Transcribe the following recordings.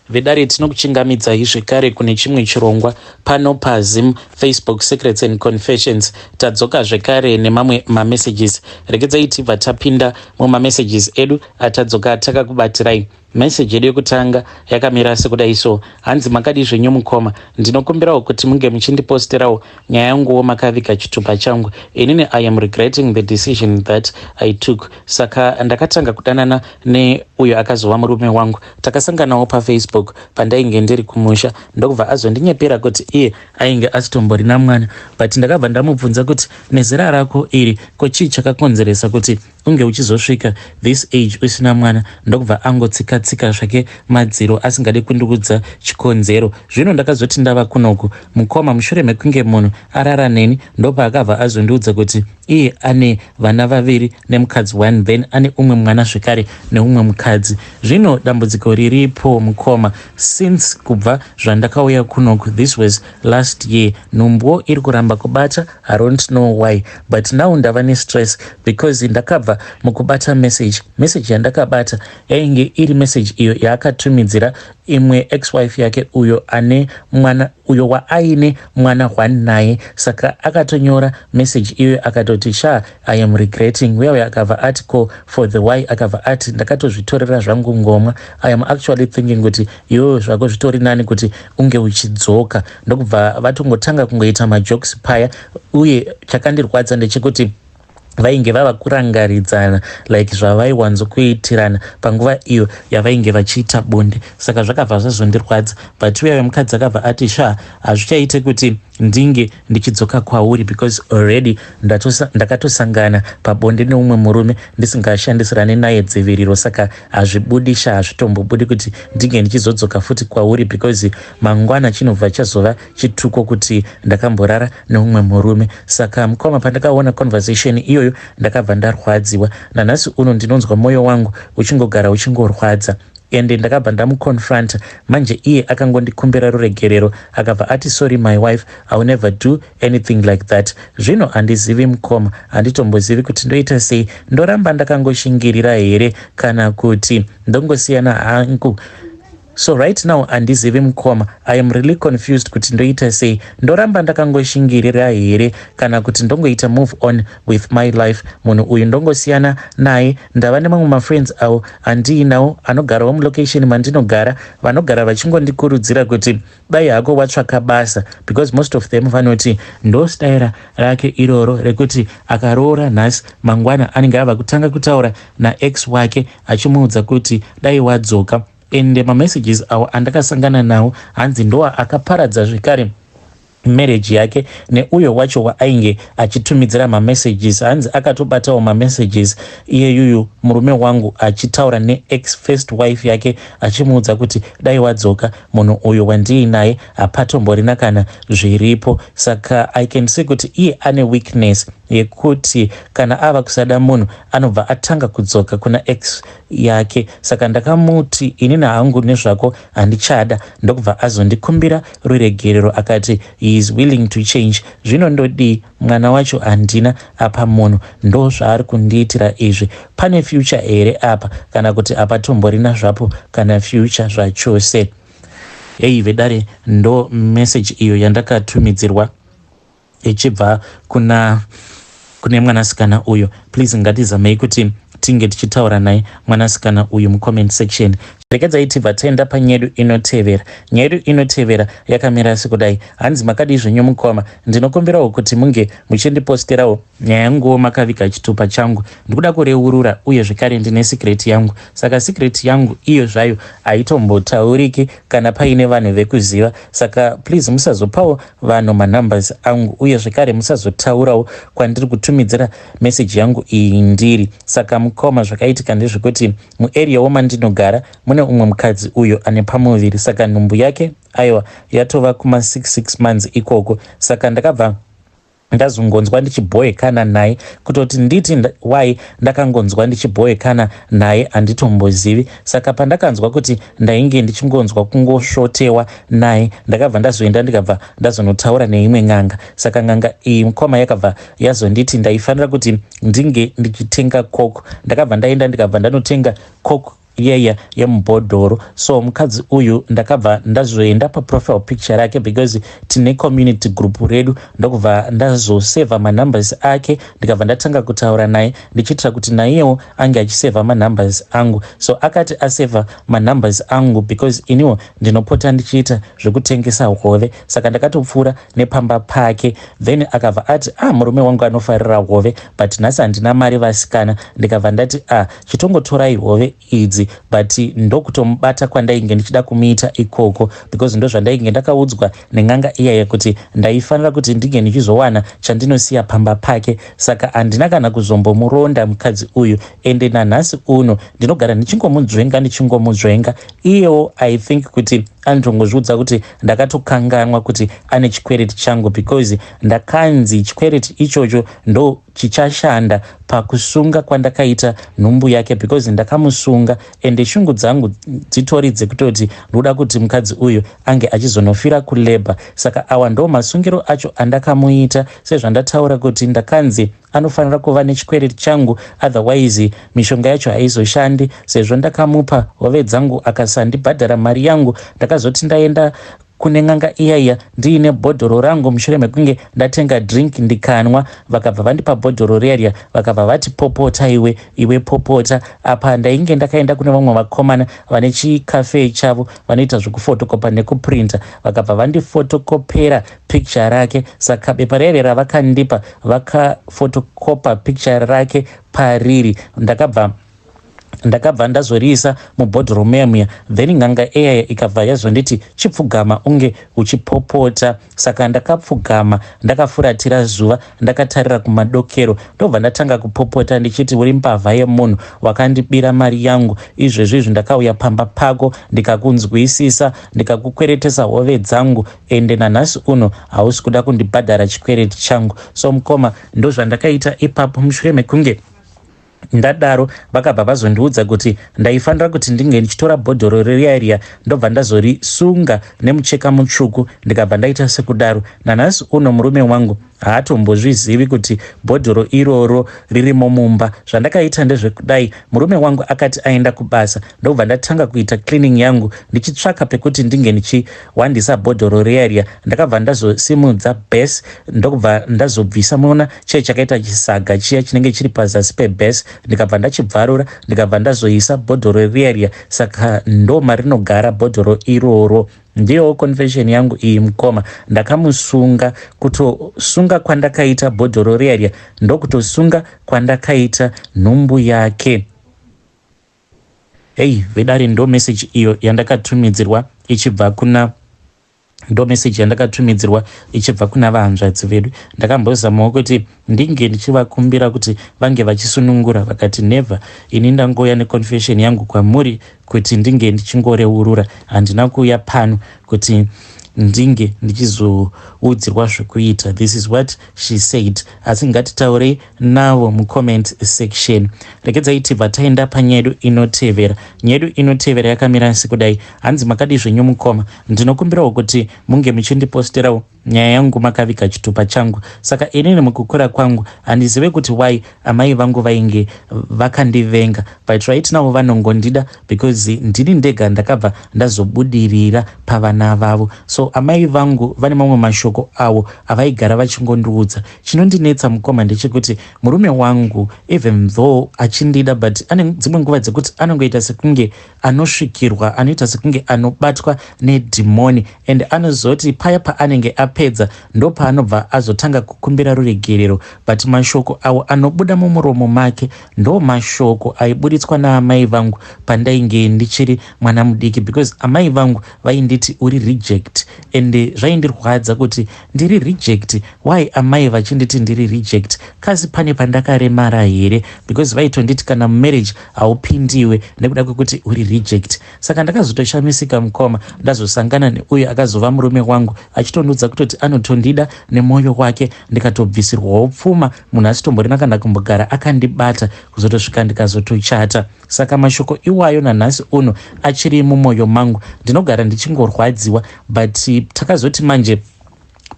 Vedare, tinokuchingamidzai zvekare kune chimwe chirongwa pano paZim Facebook Secrets and Confessions. Tadzoka zvekare nemamwe mamessages. Regedzai tibva tapinda mumamessages edu atadzoka takakubatirai. Meseji yedu yekutanga yakamira sekudai so. Hanzi, "Makadi zvenyu mukoma? Ndinokumbirawo kuti munge muchindiposterawo nyaya yanguwo makaviga chitupa changu. Inini I am regretting the decision that I took. Saka ndakatanga kudanana neuyo akazova murume wangu. Takasanganawo paFacebook pandainge ndiri kumusha, ndokubva azondinyepera kuti iye ainge asitomborina mwana. But ndakabva ndamubvunza kuti, 'Nezera rako iri, ko chii chakakonzeresa kuti unge uchizosvika this age usina mwana?' Ndokubva angotsika-tsika zvake madziro, asingadi kundiudza chikonzero. Zvino ndakazoti ndava kunoku, mukoma, mushure mekunge munhu arara neni, ndopaakabva azondiudza kuti iye ane vana vaviri nemukadzi one, then ane umwe mwana zvekare neumwe mukadzi. Zvino dambudziko riripo, mukoma, since kubva zvandakauya kunoku, this was last year, nhumbuwo iri kuramba kubata. I don't know why, but now ndava nestress because ndakabva mukubata message. Message yandakabata yainge iri message iyo yaakatumidzira imwe ex-wife yake, uyo ane mwana, uyo waaine mwana one naye. Saka akatonyora message iyoyo, akatoti, 'Sha, I am regretting.' Uya uyo akabva ati, 'Ko for the why?' Akabva ati, 'Ndakatozvitorera zvangu ngoma. I am actually thinking kuti iwewe zvako zvitori nani kuti unge uchidzoka.' Ndokubva vatongotanga kungoita majokes paya. Uye chakandirwadza ndechekuti vainge vava kurangaridzana like zvavaiwanzokuitirana panguva iyo yavainge vachiita bonde. Saka zvakabva zvazondirwadza. But uya wemukadzi akabva ati, 'Sha, hazvichaite kuti ndinge ndichidzoka kwauri because already ndakatosangana pabonde neumwe murume ndisingashandisirani naye dziviriro. Saka hazvibudi sha, hazvitombobudi kuti ndinge ndichizodzoka futi kwauri because mangwana chinobva chazova chituko kuti ndakamborara neumwe murume.' Saka mukoma, pandakaona conversation iyoyo, ndakabva ndarwadziwa. Nanhasi uno ndinonzwa mwoyo wangu uchingogara uchingorwadza. Ende ndakabva ndamuconfronta. Manje iye akangondikumbira ruregerero, akabva ati, 'Sorry my wife, I will never do anything like that.' Zvino handizivi, mukoma, handitombozivi kuti ndoita sei. Ndoramba ndakangoshingirira here kana kuti ndongosiyana hangu? So right now handizivi, mukoma. I am really confused kuti ndoita sei. Ndoramba ndakangoshingirira here kana kuti ndongoita move on with my life, munhu uyu ndongosiyana naye? Ndava nemamwe mafriends avo andiinawo anogarawo mulocation mandinogara, vanogara vachingondikurudzira kuti dai hako watsvaka basa, because most of them vanoti ndo staira rake iroro rekuti akaroora nhasi, mangwana anenge ava kutanga kutaura naex wake achimuudza kuti dai wadzoka. Ende mamessages awo andakasangana nawo, hanzi ndoa akaparadza zvekare marriage yake neuyo wacho waainge achitumidzira mamessages. Hanzi akatobatawo mamessages iyeyuyu murume wangu achitaura neex first wife yake, achimuudza kuti dai wadzoka, munhu uyu wandiinaye hapatomborina kana zviripo. Saka I can say kuti iye ane weakness yekuti kana ava kusada munhu, anobva atanga kudzoka kuna ex yake. Saka ndakamuti inini hangu nezvako handichada, ndokubva azondikumbira ruregerero, akati he is willing to change. Zvino ndodii? Mwana wacho handina apa, munhu ndo zvaari kundiitira izvi. Pane future here apa, kana kuti hapatomborina zvapo kana future zvachose?" Hei vedare, ndo message iyo yandakatumidzirwa ichibva kuna kune mwanasikana uyo. Please, ngatizamei kuti tinge tichitaura naye mwanasikana uyu mucomment section. Regedzai tibva taenda panyedu inotevera. Nyaya yedu inotevera yakamira sekudai. Hanzi, "Makadii zvenyu mukoma? Ndinokumbirawo kuti munge muchindiposterawo nyaya yanguwo makaviga chitupa changu. Ndikuda kureurura, uye zvekare ndine secret yangu. Saka secret yangu iyo zvayo haitombotauriki kana paine vanhu vekuziva. Saka please, musazopawo vanhu manumbers angu, uye zvekare musazotaurawo kwandiri kutumidzira meseji yangu iyi ndiri. Saka mukoma, zvakaitika ndezvekuti muarea womandinogara mune umwe mukadzi uyo ane pamuviri. Saka nhumbu yake, aiwa, yatova kuma66 months ikoko. Saka ndakabva ndazongonzwa ndichibhoekana naye. Kutoti nditi wai ndakangonzwa ndichibhoekana naye, handitombozivi. Saka pandakanzwa kuti ndainge ndichingonzwa kungosvotewa naye, ndakabva ndazoenda, ndikabva ndazonotaura neimwe n'anga. Saka n'anga iyi, mukoma, yakabva yazonditi ndaifanira kuti ndinge ndichitenga coke. Ndakabva ndaenda, ndikabva ndanotenga coke. iyaiya yemubhodhoro. So mukadzi uyu ndakabva ndazoenda paprofile picture rake because tine community group redu, ndokubva ndazosevha manumbers ake, ndikabva ndatanga kutaura naye ndichiitira kuti naiyewo ange achisevha manumbers angu. So akati asevha manumbers angu, because iniwo ndinopota ndichiita zvekutengesa hove, saka ndakatopfuura nepamba pake. Then akabva ati, "Ah, murume wangu anofarira hove, but nhasi handina mari, vasikana." Ndikabva ndati, "Ah, chitongotorai hove idzi." But ndokutomubata kwandainge ndichida kumuita ikoko, because ndo zvandainge ndakaudzwa nen'anga iyaya kuti ndaifanira kuti ndinge ndichizowana chandinosiya pamba pake. Saka handina kana kuzombomuronda mukadzi uyu, ende nanhasi uno ndinogara ndichingomudzvenga, ndichingomudzvenga. Iyewo I think kuti anotongozviudza kuti ndakatokanganwa kuti ane chikwereti changu, because ndakanzi chikwereti ichocho ndo chichashanda pakusunga kwandakaita nhumbu yake, because ndakamusunga. Ende shungu dzangu dzitori dzekutoti ndoda kuti mukadzi uyu ange achizonofira kulabour. Saka awa ndo masungiro acho andakamuita. Sezvandataura kuti ndakanzi anofanira kuva nechikwereti changu, otherwise mishonga yacho haizoshandi. Sezvo ndakamupa hove dzangu akasandibhadhara mari yangu, ndakazoti ndaenda kune n'anga iyaiya ndiine bhodhoro rangu mushure mekunge ndatenga drink ndikanwa. Vakabva vandipa bhodhoro riya, vakabva vati, "Popota iwe, iwe popota." Apa ndainge ndakaenda kune vamwe vakomana vane chikafe chavo, vanoita zvekufotokopa nekuprinta. Vakabva vandifotokopera picture rake. Saka bepa rere ravakandipa, vakafotokopa picture rake pariri. Ndakabva ndazoriisa mubhodhoro muya muya. Then n'anga iyaya ikabva yazonditi, "Chipfugama unge uchipopota." Saka ndakapfugama ndakafuratira zuva, ndakatarira kumadokero, ndobva ndatanga kupopota ndichiti, "Uri mbavha yemunhu, wakandibira mari yangu. Izvezvi izvi ndakauya pamba pako ndikakunzwisisa, ndikakukweretesa hove dzangu, ende nanhasi uno hausi kuda kundibhadhara chikwereti changu." So mukoma, ndozvandakaita ipapo. Mushure mekunge ndadaro, vakabva vazondiudza kuti ndaifanira kuti ndinge ndichitora bhodhoro riya riya, ndobva ndazorisunga nemucheka mutsvuku. Ndikabva ndaita sekudaro. Nanhasi uno murume wangu haatombozvizivi kuti bhodhoro iroro ririmo mumba. Zvandakaita ndezvekudai: murume wangu akati aenda kubasa, ndobva ndatanga kuita cleaning yangu ndichitsvaka pekuti ndinge ndichiwandisa bhodhoro riya riya. Ndakabva ndazosimudza base, ndokubva ndazobvisa muona chiye chakaita chisaga chiya chinenge chiri pazasi pebase, ndikabva ndachibvarura, ndikabva ndazoisa bhodhoro riya riya. Saka ndo marinogara bhodhoro iroro. Ndiyowo confession yangu iyi, mukoma. Ndakamusunga. Kutosunga kwandakaita bhodhoro riya riya ndokutosunga kwandakaita nhumbu yake. Hei vedare, ndo meseji iyo yandakatumidzirwa ichibva kuna, ndo meseji yandakatumidzirwa ichibva kuna vahanzvadzi vedu. Ndakambozamawo kuti ndinge ndichivakumbira kuti vange vachisunungura, vakati, "Never. Ini ndangouya neconfession yangu kwamuri kuti ndinge ndichingoreurura. Handina kuuya pano kuti ndinge ndichizoudzirwa zvekuita." This is what she said. Asi ngatitaurei navo mucomment section. Regedzai tibva taenda panyaya yedu inotevera. Nyaya yedu inotevera yakamira sekudai. Hanzi, "Makadi zvenyu mukoma? Ndinokumbirawo kuti munge muchindiposterawo nyaya yangu makaviga chitupa changu. Saka inini mukukura kwangu handizive kuti why amai vangu vainge vakandivenga, but right now vanongondida because ndini ndega ndakabva ndazobudirira pavana vavo. So amai vangu vane mamwe mashoko avo avaigara vachingondiudza. Chinondinetsa, mukoma, ndechekuti murume wangu, even though achindida, but ane dzimwe nguva dzekuti anongoita sekunge anosvikirwa, anoita sekunge anobatwa nedhimoni, and anozoti paya paanenge apedza ndopaanobva azotanga kukumbira ruregerero. But mashoko awo anobuda mumuromo make ndo mashoko aiburitswa naamai vangu pandainge ndichiri mwana mudiki, because amai vangu vainditi uri reject, and zvaindirwadza kuti ndiri reject. Why amai vachinditi ndiri reject? Kasi pane pandakaremara here? Because vaitonditi kana mumarriage haupindiwe nekuda kwekuti uri reject. Saka ndakazotoshamisika, mukoma, ndazosangana neuyo akazova murume wangu achitondiudza kutoti anotondida nemwoyo wake, ndikatobvisirwawo pfuma munhu asitomborina kana kumbogara akandibata kuzotosvika ndikazotochata. Saka mashoko iwayo nanhasi uno achiri mumwoyo mangu, ndinogara ndichingorwadziwa. But takazoti manje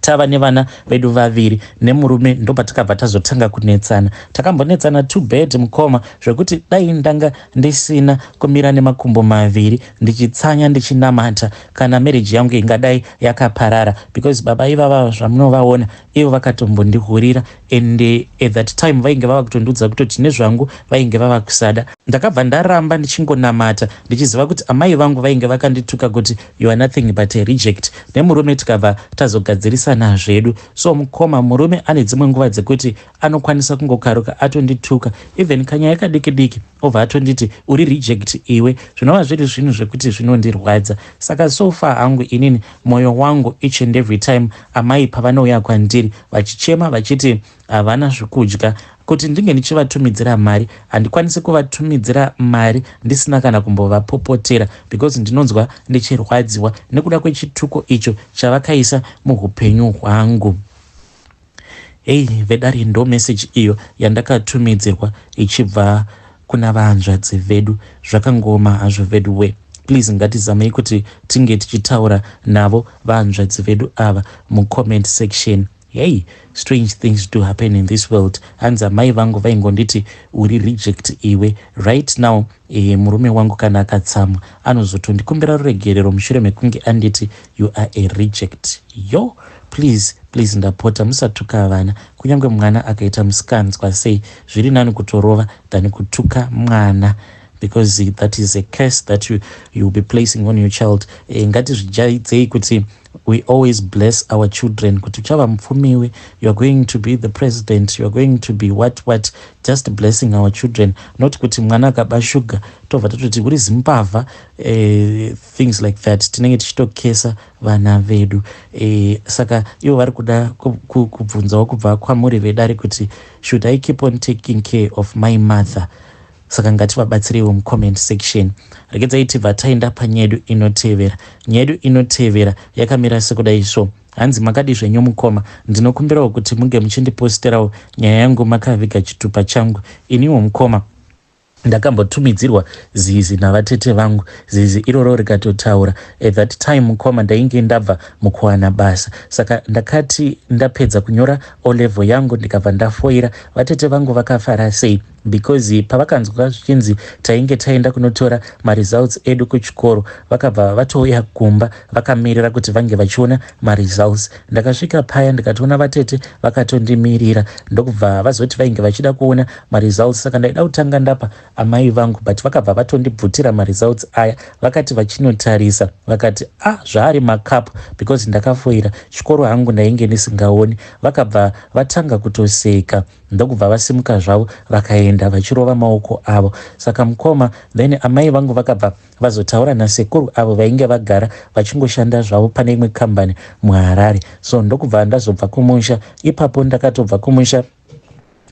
Tava nevana vedu vaviri nemurume, ndopatakabva tazotanga kunetsana. Takambonetsana too bad, mukoma, zvekuti dai ndanga ndisina kumira nemakumbo maviri ndichitsanya, ndichinamata, kana marriage yangu ingadai yakaparara, because baba ivava zvamunovaona ivo vakatombondihurira, and at that time vainge vava kutondiudza kutoti nezvangu vainge vava kusada. Ndakabva ndaramba ndichingonamata, ndichiziva kuti amai vangu vainge vakandituka kuti, "You are nothing but a reject." Nemurume tikabva tazogadzirisana zvedu. So mukoma, murume ane dzimwe nguva dzekuti anokwanisa kungokaruka atondituka, even kanyaya kadiki diki, obva atonditi, "Uri reject iwe," zvinova zviri zvinhu zvekuti zvinondirwadza. Saka so far hangu inini mwoyo wangu, each and every time amai pavanouya kwandiri vachichema vachiti havana zvekudya, kuti ndinge ndichivatumidzira mari, handikwanisi kuvatumidzira mari ndisina kana kumbovapopotera, because ndinonzwa ndichirwadziwa nekuda kwechituko icho chavakaisa muupenyu hwangu. Hei vedare, ndo meseji iyo yandakatumidzirwa ichibva kuna vahanzvadzi vedu. Zvakangoma hazvo vedu we. Please, ngatizamei kuti tinge tichitaura navo vahanzvadzi vedu ava mucomment section. Hey, strange things do happen in this world. Hanzi amai vangu vaingonditi, "Uri reject iwe." Right now murume wangu kana akatsamwa anozotondikumbira ruregerero mushure mekunge anditi, "You are a reject." Yo, please, please, ndapota, musatuka vana. Kunyange mwana akaita musikanzwa sei, zviri nani kutorova than kutuka mwana, because that is a curse that you will be placing on your child. Ngatizvijaidzei kuti we always bless our children kuti uchava mupfumiwe, you are going to be the president, you are going to be what what. Just blessing our children, not kuti mwana akaba shuga tobva tatoti, "Uri zimbavha," things like that. Tinenge tichitokesa vana vedu. Saka ivo vari kuda kubvunzawo kubva kwamuri vedare kuti, "Should I keep on taking care of my mother?" Saka ngativabatsireiwo mucomment section. Regedzai tibva taenda panyedu inotevera. Nyedu inotevera yakamira sekudai so. Hanzi, "Makadi zvenyu mukoma? Ndinokumbirawo kuti munge muchindiposterawo nyaya yangu makaviga chitupa changu. Iniwo mukoma, ndakambotumidzirwa zizi navatete vangu, zizi iroro rikatotaura. At that time mukoma, ndainge ndabva mukuwana basa, saka ndakati ndapedza kunyora O level yangu, ndikabva ndafoira. Vatete vangu vakafara sei, because pavakanzwa zvichinzi tainge taenda kunotora maresults edu kuchikoro, vakabva vatouya kumba vakamirira kuti vange vachiona maresults. Ndakasvika paya, ndikatoona vatete vakatondimirira, ndokubva vazoti vainge vachida kuona maresults. Saka ndaida kutanga ndapa amai vangu, but vakabva vatondibvutira maresults aya. Vakati vachinotarisa, vakati, 'A ah, zvaari makapu,' because ndakafoira chikoro hangu, ndainge ndisingaoni. Vakabva vatanga kutoseka, ndokubva vasimuka zvavo vakaenda vachirova maoko avo. Saka mukoma, then amai vangu vakabva vazotaura nasekuru avo vainge vagara vachingoshanda zvavo pane imwe kambani muHarare. So ndokubva ndazobva kumusha ipapo. Ndakatobva kumusha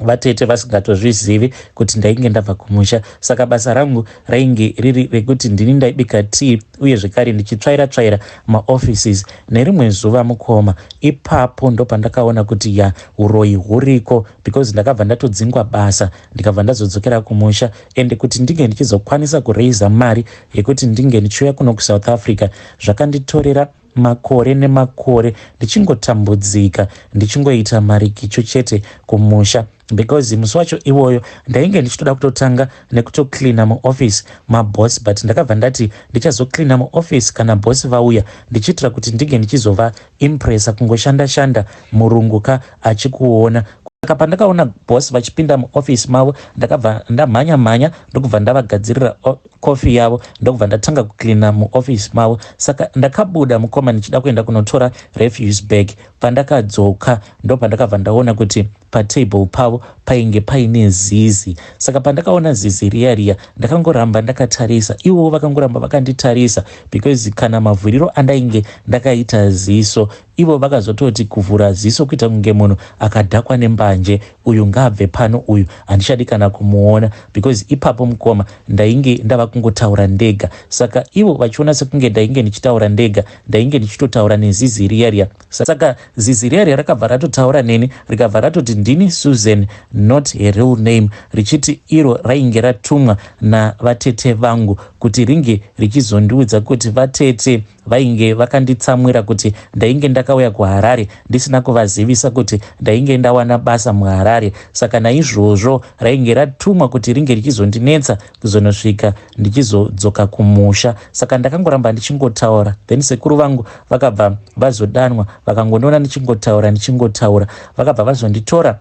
vatete vasingatozvizivi kuti ndainge ndabva kumusha. Saka basa rangu rainge riri rekuti ndini ndaibika tea, uye zvekare ndichitsvaira tsvaira maoffices. Nerimwe zuva mukoma, ipapo ndopandakaona kuti ya, uroyi huriko, because ndakabva ndatodzingwa basa, ndikabva ndazodzokera kumusha. Ende kuti ndinge ndichizokwanisa kureisa mari yekuti ndinge ndichiuya kuno kuSouth Africa, zvakanditorera makore nemakore ndichingotambudzika, ndichingoita marikicho chete kumusha, because musi wacho iwoyo ndainge ndichitoda kutotanga nekutocleana muoffice maboss, but ndakabva ndati ndichazocleana muoffice kana boss vauya, ndichiitira kuti ndinge ndichizova impressa, kungoshanda shanda murungu ka achikuona. Saka pandakaona boss vachipinda muoffice mavo, ndakabva ndamhanya mhanya, ndokubva ndavagadzirira kofi yavo, ndokubva ndatanga kucleana muoffice mavo. Saka ndakabuda mukoma ndichida kuenda kunotora refuse bag. Pandakadzoka, ndopandakabva ndaona kuti patable pavo painge paine zizi. Saka pandakaona zizi riya riya, ndakangoramba ndakatarisa, ivowo vakangoramba vakanditarisa, because kana mavhuriro andainge ndakaita ziso, ivo vakazototi kuvhura ziso kuita kunge munhu akadhakwa nembanje. 'Uyu ngaabve pano uyu, handichadi kana kumuona,' because ipapo mukoma ndainge ndava kungotaura ndega. Saka ivo vachiona sekunge ndainge ndichitaura ndega, ndainge ndichitotaura nezizi riya riya. Saka zizi riya riya rakabva ratotaura neni, rikabva ratoti ndini Susan, not her real name, richiti iro rainge ratumwa navatete vangu kuti ringe richizondiudza kuti vatete Vainge vakanditsamwira kuti ndainge ndakauya kuHarare ndisina kuvazivisa kuti ndainge ndawana basa muHarare. Saka naizvozvo rainge ratumwa kuti ringe richizondinetsa kuzonosvika ndichizodzoka kumusha. Saka ndakangoramba ndichingotaura, then sekuru vangu vakabva vazodanwa, vakangondiona ndichingotaura ndichingotaura, vakabva vazonditora,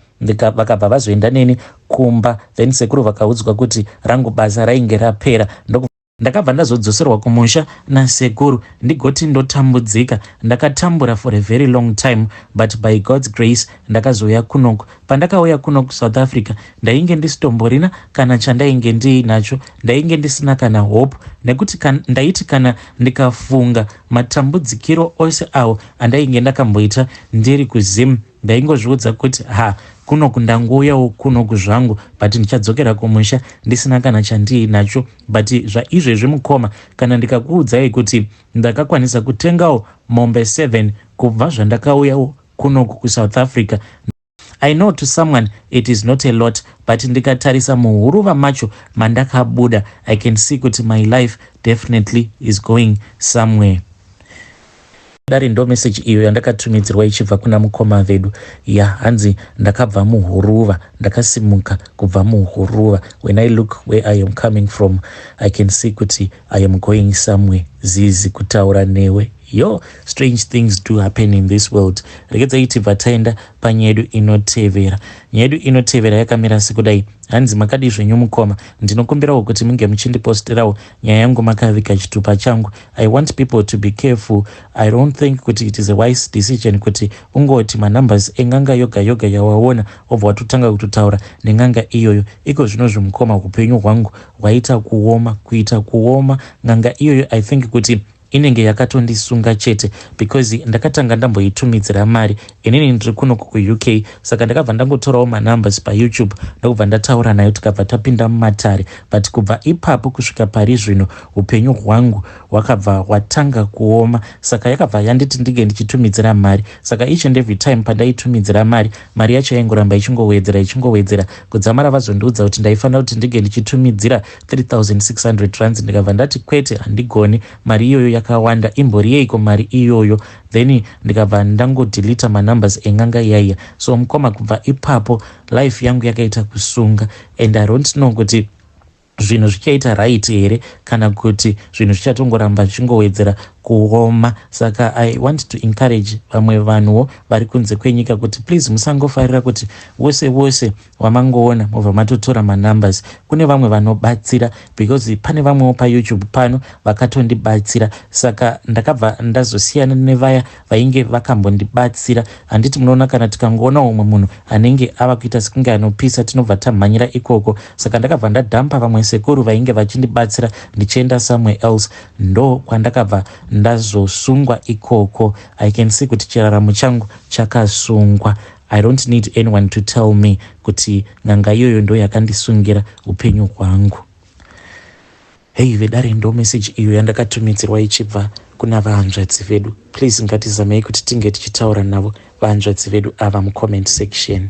vakabva vazoenda neni kumba. Then sekuru vakaudzwa kuti rangu basa rainge rapera. Ndakabva ndazodzoserwa kumusha nasekuru, ndigoti ndotambudzika. Ndakatambura for a very long time, but by God's grace ndakazouya kunoku. Pandakauya kuno kuSouth Africa, ndainge ndisitomborina kana chandainge ndiinacho. Ndainge ndisina kana hope, nekuti ndaiti kana ndikafunga matambudzikiro ose awo andainge ndakamboita ndiri kuZim, ndaingozviudza kuti, "Ha, kunoku ndangouyawo kunoku zvangu, but ndichadzokera kumusha ndisina kana chandiinacho." But zvaizvezvi, mukoma, kana ndikakuudzai kuti ndakakwanisa kutengawo mombe 7 kubva zvandakauyawo kunoku kuSouth Africa, I know to someone it is not a lot, but ndikatarisa muhuruva macho mandakabuda, I can see kuti my life definitely is going somewhere. Dare, ndo meseji iyo yandakatumidzirwa ichibva kuna mukoma vedu. Ya, hanzi, "Ndakabva muhuruva, ndakasimuka kubva muhuruva. When I look where I am coming from, I can see kuti I am going somewhere." Zizi kutaura newe. Yo, strange things do happen in this world. Regedzai tibva taenda panyaya yedu inotevera. Nyaya yedu inotevera yakamira sekudai. Hanzi, "Makadi zvenyu mukoma? Ndinokumbirawo kuti munge muchindiposterawo nyaya yangu makavika chitupa changu. I want people to be careful. I don't think kuti it is a wise decision kuti ungoti manumbers eng'anga yoga yoga yawaona, wobva watotanga kutotaura neng'anga iyoyo. Iko zvino zvimukoma, upenyu hwangu hwaita kuoma, kuita kuoma. N'anga iyoyo, I think kuti inenge yakatondisunga chete, because ndakatanga ndamboitumidzira mari. Inini ndiri kuno kuUK, saka ndakabva ndangotorawo manumbers paYouTube, ndokubva ndataura nayo, tikabva tapinda mumatare. But kubva ipapo kusvika pari zvino, upenyu hwangu hwakabva hwatanga kuoma. Saka yakabva yanditi ndinge ndichitumidzira mari. Saka each and every time pandaitumidzira mari, mari yacho yaingoramba ichingowedzera, ichingowedzera, kudzamara vazondiudza kuti ndaifanira kuti ndinge ndichitumidzira 3600 rands. Ndikabva ndati kwete, handigoni, mari iyoyo yakawanda, imbori yeiko mari iyoyo? Then ndikabva ndangodeleta manumbers eng'anga iyaiya. So mukoma, kubva ipapo life yangu yakaita kusunga, and I don't know kuti zvinhu zvichaita right here kana kuti zvinhu zvichatongoramba zvichingowedzera kuoma. Saka I want to encourage vamwe vanhuwo vari kunze kwenyika kuti please, musangofarira kuti wose wose wamangoona mobva matotora manumbers. Kune vamwe vanobatsira, because pane vamwewo paYouTube pano vakatondibatsira. Saka ndakabva ndazosiyana nevaya vainge vakambondibatsira. Handiti munoona, kana tikangoona umwe munhu anenge ava kuita sekunge anopisa, tinobva tamhanyira ikoko. Saka ndakabva ndadhampa vamwe sekuru vainge vachindibatsira, ndichienda somewhere else. Ndo kwandakabva ndazosungwa ikoko. I can see kuti chiraramo changu chakasungwa. I don't need anyone to tell me kuti n'anga iyoyo ndo yakandisungira upenyu hwangu." Hei vedare, ndo meseji iyo yandakatumidzirwa ichibva kuna vahanzvadzi vedu. Please, ngatizamei kuti tinge tichitaura navo vahanzvadzi vedu ava mucomment section.